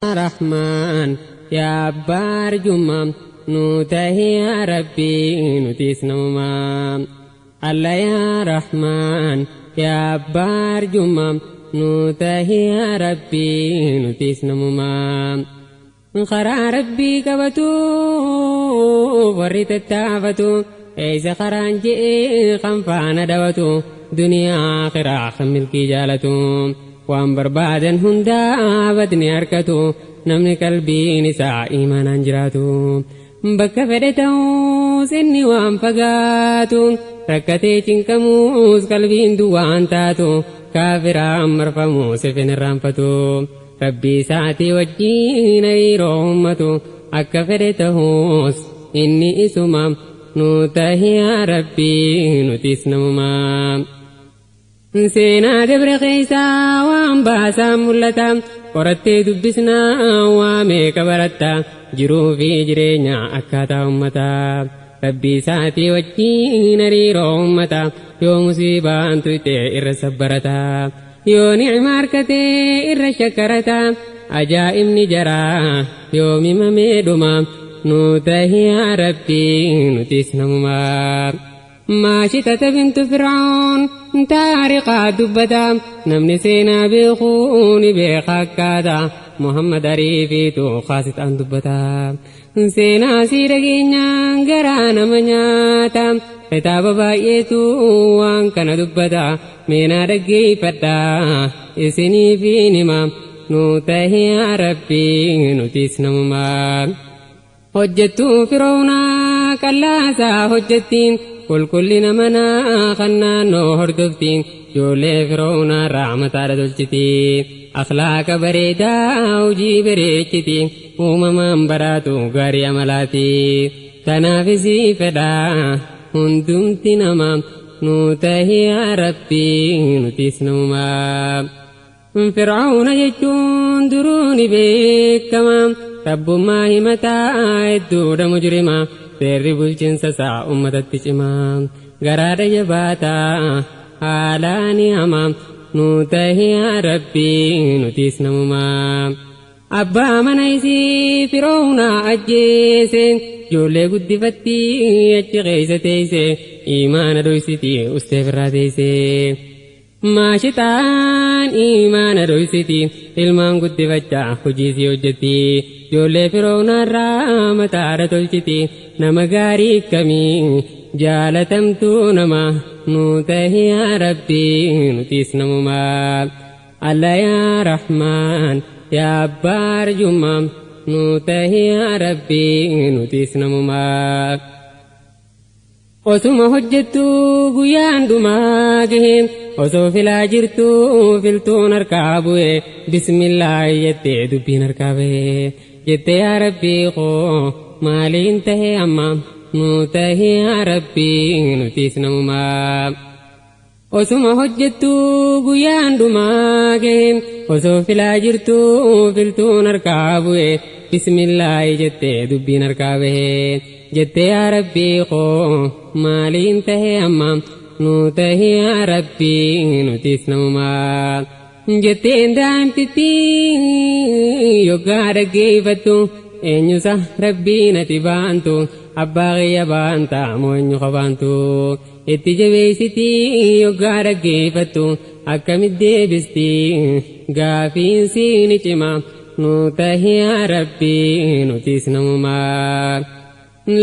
Rahmaan yaa abbaa arjummaa nuu tahi yaa Rabbii nutis namumaa. Alla yaa Rahmaan yaa abbaa arjummaa nuu tahi yaa Rabbii nutis namumaa. Karaa Rabbii qabatu warri tattaafatu eessa karaan je'ee kan faana dawatu duniyaa akhiraa kan milkii jaalatu. Waan barbaadan hundaa badni harkatu namni qalbiin isaa imaanaan jiraatu. Bakka fedhe ta'uus inni waan fagaatu rakkatee cinqamuus qalbiin duwwaan taatu kaafiraan marfamuus ifin irraanfatu. Rabbii isaatii wajjiin hariiroo uummatu akka fedhe ta'uus inni isuma nuu tahi yaa Rabbii nutis namumaa. Seenaa dabre keessaa waan baasaa mul'ata qorattee dubbisnaa waa meeqa baratta jiruu fi jireenya akkaataa uummataa. Rabbii isaatii wajjiin hariiroo uummata yoo musiibaan tuyte irra sabbarata. Yoo ni'ima harkatee irra shakkarata ajaa'ibni jaraa yoo mimamee dhuma nuu tahi yaa Rabbii nutis namumaa. Maashitata bintu Fir'aun taariqaa dubbata namni seenaa beekuu ni beeka akkaata Muhammad Ariifiitu kaasixaan dubbata. Seenaa sii dhageenyaan garaa nama nyaata kitaaba baay'eetu waan kana dubbata meenaa dhaggeeffadha isiniif hima nuu tahi yaa Rabbii nutis namumaa. Hojjettuu Fir'awnaa qallaasaa hojjettiin qulqullina manaa kan naannoo hordoftiin ijoollee Fir'awnaa irraa mataadha tolchiti. Akhlaaqa bareedaa hojii bareechiti uumamaan badhaatu gaarii amalaati. Tanaaf isii fedhaa hundumti nama nuu tahi yaa Rabbii nutis namumaa. Fir'aawna jechuun duruu ni beekama. Rabbummaa himataa hedduudha mujrima. Seerri bulchiinsa isaa uummatatti cima. Garaadha jabaataa haalaa ni hama. Nuu tahi yaa Rabbii nutis namumaa. Abbaa mana isii Fir'aawna ajjeese. Ijoollee guddifatti achi keessa teesse. Imaana dhoysiti ustee firraa teesse. Maashitaan imaana dhoysiti ilmaan guddifachaa hojii sii hojjetti ijoollee Fir'aawnaarraa mataadha tolchiti nama gaarii kamii jaalatamtuu nama nuu tahi yaa Rabbii nutis namumaa. Alla yaa Rahmaan yaa abbaa arjummaa nuu tahi yaa Rabbii nutis namumaa. Osuma hojjettu guyyaan dhumaa gahe osoo filaa jirtu filtuun harkaa bu'e bismillaahi jettee dubbiin harkaa bahe jettee yaa Rabbii koo maaliin tahe amma nuu tahi yaa Rabbii nutis namumaa. Osuma hojjettu guyyaan dhumaa gahe osoo filaa jirtu filtuun harkaa bu'e bismillaahi jettee dubbiin harkaa bahe jettee yaa Rabbii koo maaliin tahe amma nuu tahi yaa Rabbii nutis namumaa. Jetteen daa'imtitti yoggaa dhaggeeffattu eenyusa Rabbiin ati baantu abbaa kiyya baanta moo eenyu qabaantu itti jabeessiti yoggaa dhaggeeffattu akkamit deebisti gaafiin sii ni cima nuu tahi yaa Rabbii nutis namumaa.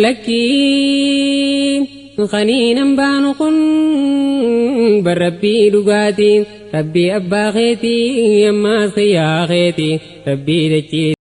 Lakkii kaniinan baanu kun bar Rabbii dhugaati Rabbii abbaa keetii ammaas kiyyaa keetii Rabbii dachii.